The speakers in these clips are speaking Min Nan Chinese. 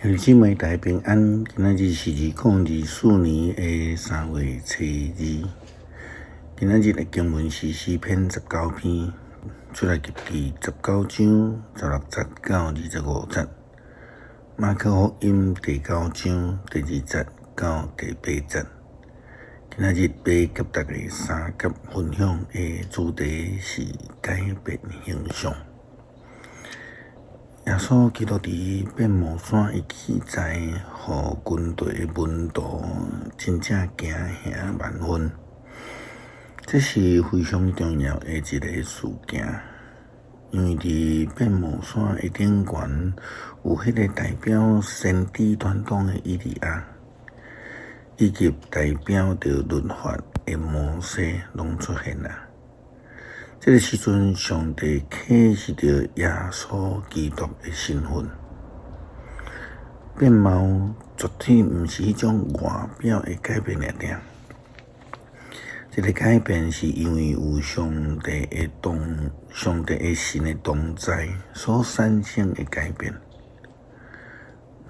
兄弟姊妹大家平安，今仔日是2024年的3月初2。今仔日的經文是詩篇19篇，出埃及記19章16節到25節，馬可福音第九章第2節到第8節。今仔日欲佮大家相佮分享的主題是改變形象。耶穌基督佇變帽山的記載，予軍隊的門徒真正驚嚇萬分。這是非常重要的一个事件，因為佇變帽山的頂懸有彼个代表先知傳統的以利亞，以及代表著律法的摩西攏出現啊。這个時陣，上帝啟示著耶穌基督的身份。變貌絕對毋是彼種外表的改變爾爾。這个改變是因為有上帝的同，上帝的神的同在所產生的改變。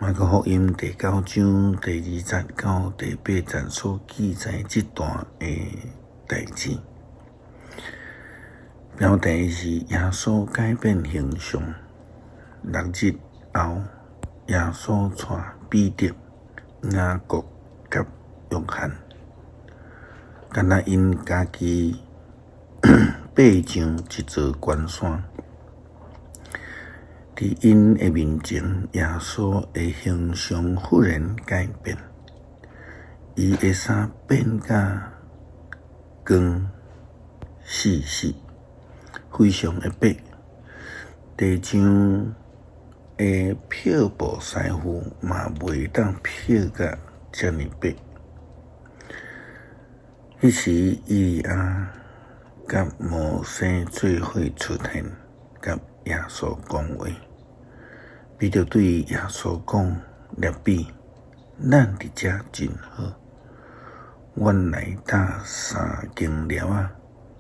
馬可福音第九章第2節到第8節所記載這段的代誌。標題是耶穌改變形象。6日後，耶穌帶彼得、雅各佮約翰，干焦𪜶家己爬上一座懸山。佇𪜶的面前，耶穌的形象忽然改變，伊的衫變甲光四四。非常的白，地匠的漂布師傅嘛袂當漂甲遮爾白。彼時，以利亞佮摩西做伙出現，佮耶穌講話。彼得對耶穌講：辣彼，咱佇遮真好，阮來搭三間寮仔，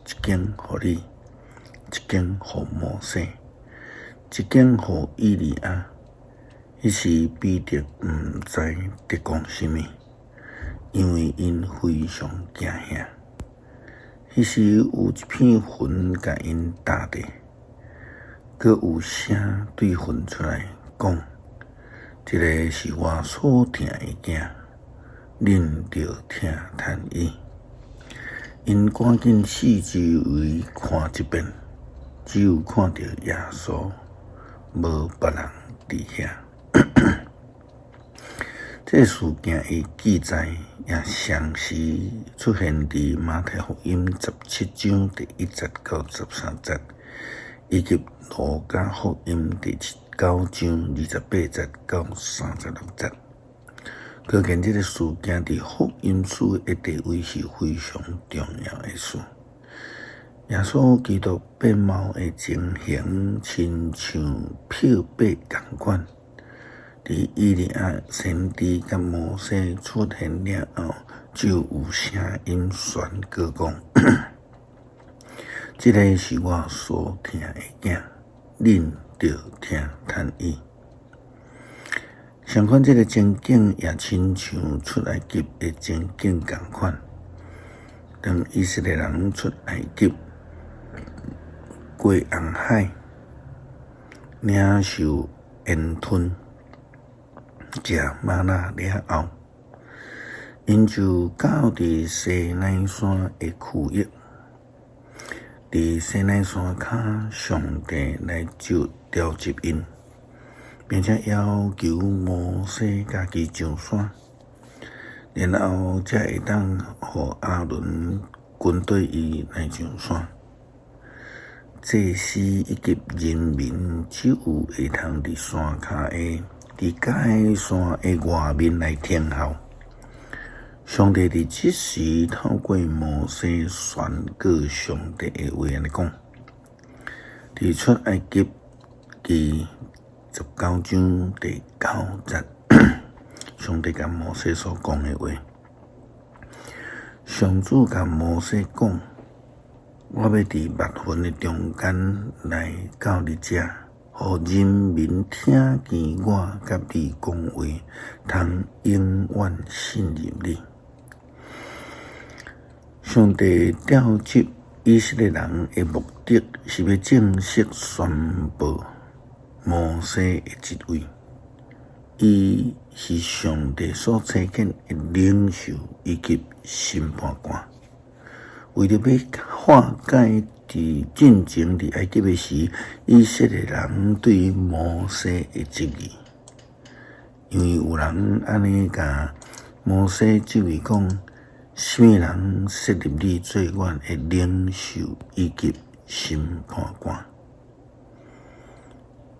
一間予你，一間予摩西，一間予以利亞。彼時彼得毋知佇講啥物，因為𪜶非常驚嚇。彼時有一片雲共𪜶搭著，閣有聲對雲出來講：這个是我所疼的囝，恁著聽迵伊。𪜶趕緊四周圍看一遍，只有看著耶穌，無別人佇遐。這个事件的記載也同時出現佇馬太福音17章第1節到13節，以及路加福音第9章28節到36節。可見這个事件佇福音書的地位是非常重要的事。耶穌基督變貌的情形，親像漂白仝款。佇以利亞先知佮摩西出現了後，就有聲音宣告講：這个是我所疼的囝，恁著聽迵伊。相款，這个情景也親像出埃及的情景仝款。當以色列人出埃及，過紅海，領受煙吞，食瑪納了後，𪜶就到佇西奈山的區域。佇西奈山跤，上帝來就召集𪜶，並且要求摩西家己上山，然後才會當予亞倫跟綴伊來上山。祭司以及人民只有會通佇山跤下，佇該山的外面來聽候。上帝佇這時透過摩西宣告上帝的話按呢講：佇出埃及記19章第9節，上帝共摩西所講的話。上主共摩西講：我欲佇密雲的中間來到你遮，予人民聽見我佮你講話，通永遠信任你。上帝召集以色列人的目的，是欲正式宣布摩西的職位。伊是上帝所差遣的領袖以及審判官。為著欲化解佇進前佇埃及的時，以色列人對摩西的質疑，因為有人按呢共摩西質疑講：啥物人設立你做阮的領袖以及審判官？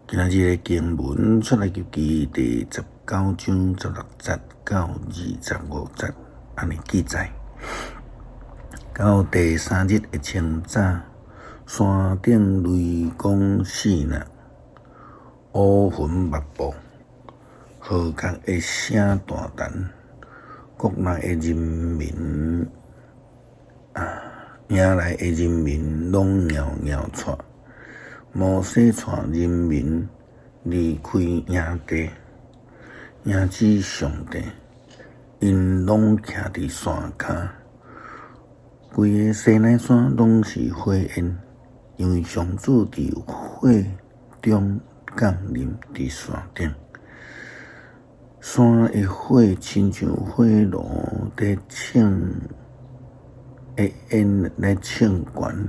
今仔日的經文出埃及記第19章16節到25節，按呢記載。到第三日的清早，山頂雷光四捺，烏雲密佈，號角的聲大震，國內的人民啊，營內的人民攏搖搖掣。摩西帶人民離開營地，迎接上帝，𪜶攏徛佇山跤，規个西奈山攏是火焰，因為上主佇火中降臨佇山頂，山的火親像火爐佇衝的煙來衝懸。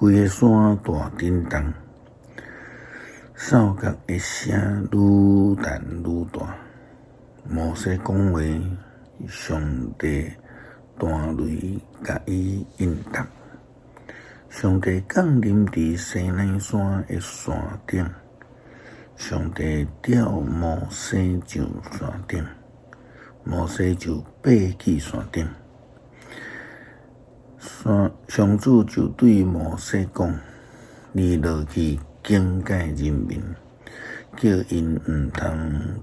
規个山大震動，哨角的聲愈彈愈大。摩西講話，上帝彈雷共伊應答。上帝降臨佇西奈山的山頂，上帝召摩西上山頂，摩西就爬去山頂。上主就對摩西講：你落去警戒人民，叫𪜶毋通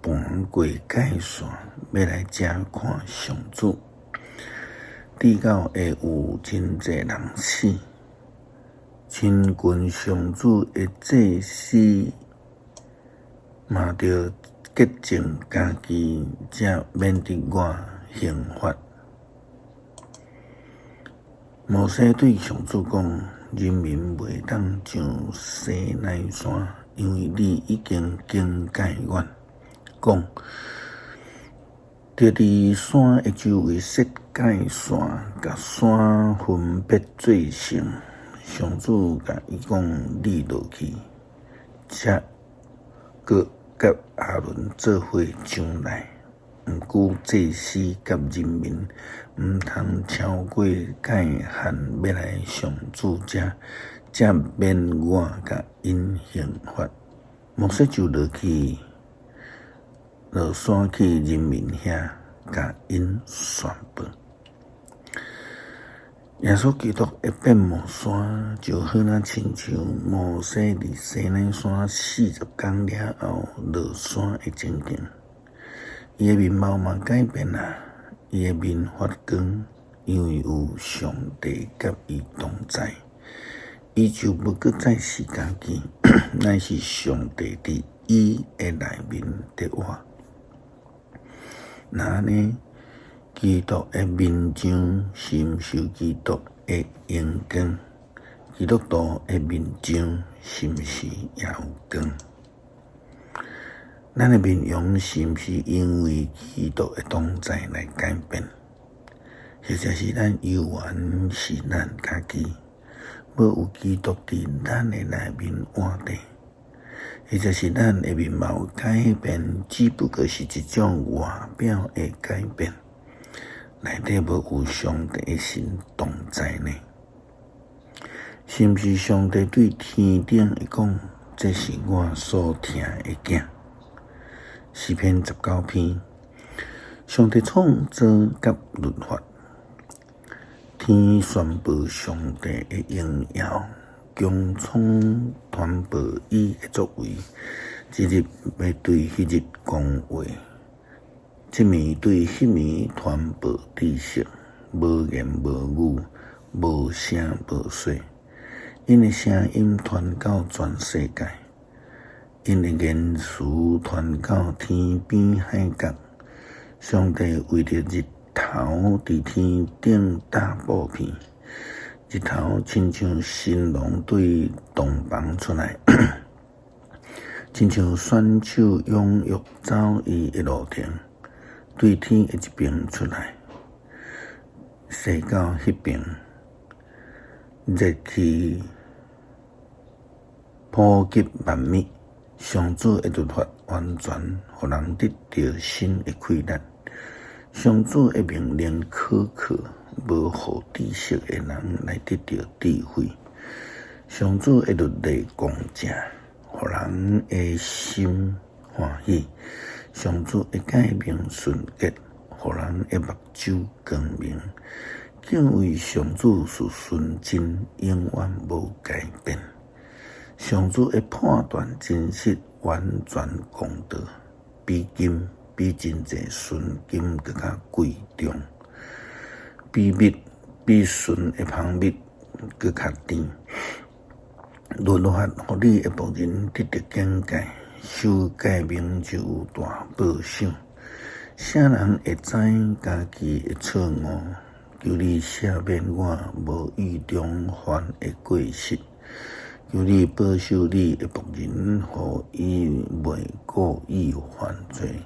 盤過界線，欲來遮看上主，至到會有真濟人死。親近上主的祭司嘛著潔淨家己，才免得我刑罰。摩西對上主講：人民袂當上西奈山，因為你已經警戒阮，講著佇山的周圍設界線，共山分別做聖。上主共伊講：你落去，才閣佮亞倫做伙上來。毋過祭司佮人民毋通超過界限，欲來上主遮，才免我共𪜶刑罰。摩西就落去，落山去人民遐，共𪜶宣布。耶穌基督的變模山，就好若親像摩西佇西奈山40工了後落山的情景。伊的面貌嘛改變啊，伊的面發光，因為有上帝佮伊同在，伊就無閣再是家己，乃是上帝佇伊的內面佇活。若按呢，基督的面像是毋是有基督的榮光？基督徒的面像是毋是也有光？咱的面容是毋是因為基督的同在來改變？或者是咱猶原是咱家己，無有基督佇咱的內面活著？或者是咱的面貌改變，只不過是一種外表的改變，內底無有上帝的神同在呢？是毋是上帝對天頂會講，這是我所疼的囝？詩篇19篇，上帝創造佮律法，天宣布上帝的榮耀，穹蒼傳報伊的作為。這日欲對彼日講話，這暝對彼暝傳報知識，無言無語，無聲無說，𪜶的聲音傳到全世界。𪜶的言辭傳到天邊海角。上帝為著日頭佇天頂搭布片，日頭親像新郎對洞房出來，親像選手踴躍走伊的路程，對天的這爿出來，踅到彼爿，熱氣普及萬物。上主的律法完全，予人得著新的氣力。上主的命令可靠，無予知識的人來得著智慧。上主的律例公正，予人的心歡喜。上主的誡命純潔，予人的目睭光明。敬畏上主是純真，永遠無改變。上主的判斷真實，完全公道，比金比真濟純金閣較貴重，比蜜比純的蜂蜜閣較甜。律法予你的僕人得著警戒，守誡命就有大保守。啥人會知家己的錯誤？求你赦免我無意中犯的過失。求你保守你的僕人，予伊袂故意犯罪。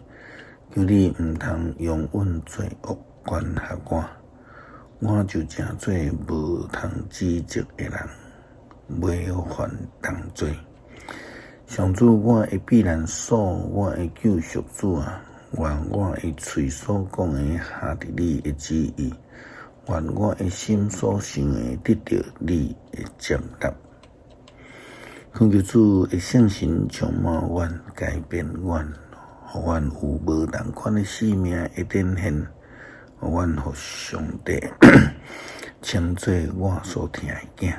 求你毋通容允罪惡管轄我，我就成做無通指責的人，袂犯重罪。上主，我的避難所，我的救贖主啊，願我的喙所講的合佇你的旨意，願我的心所想的得著你的接納。懇求主的聖神充滿阮，改變阮，予阮有無仝款的生命的展現，予阮予上帝稱做我所疼的囝，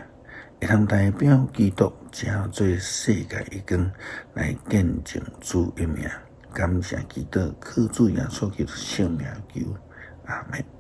會通代表基督，成做世界的光，來見證主的名。感謝基督，靠主耶穌基督聖名求，阿們。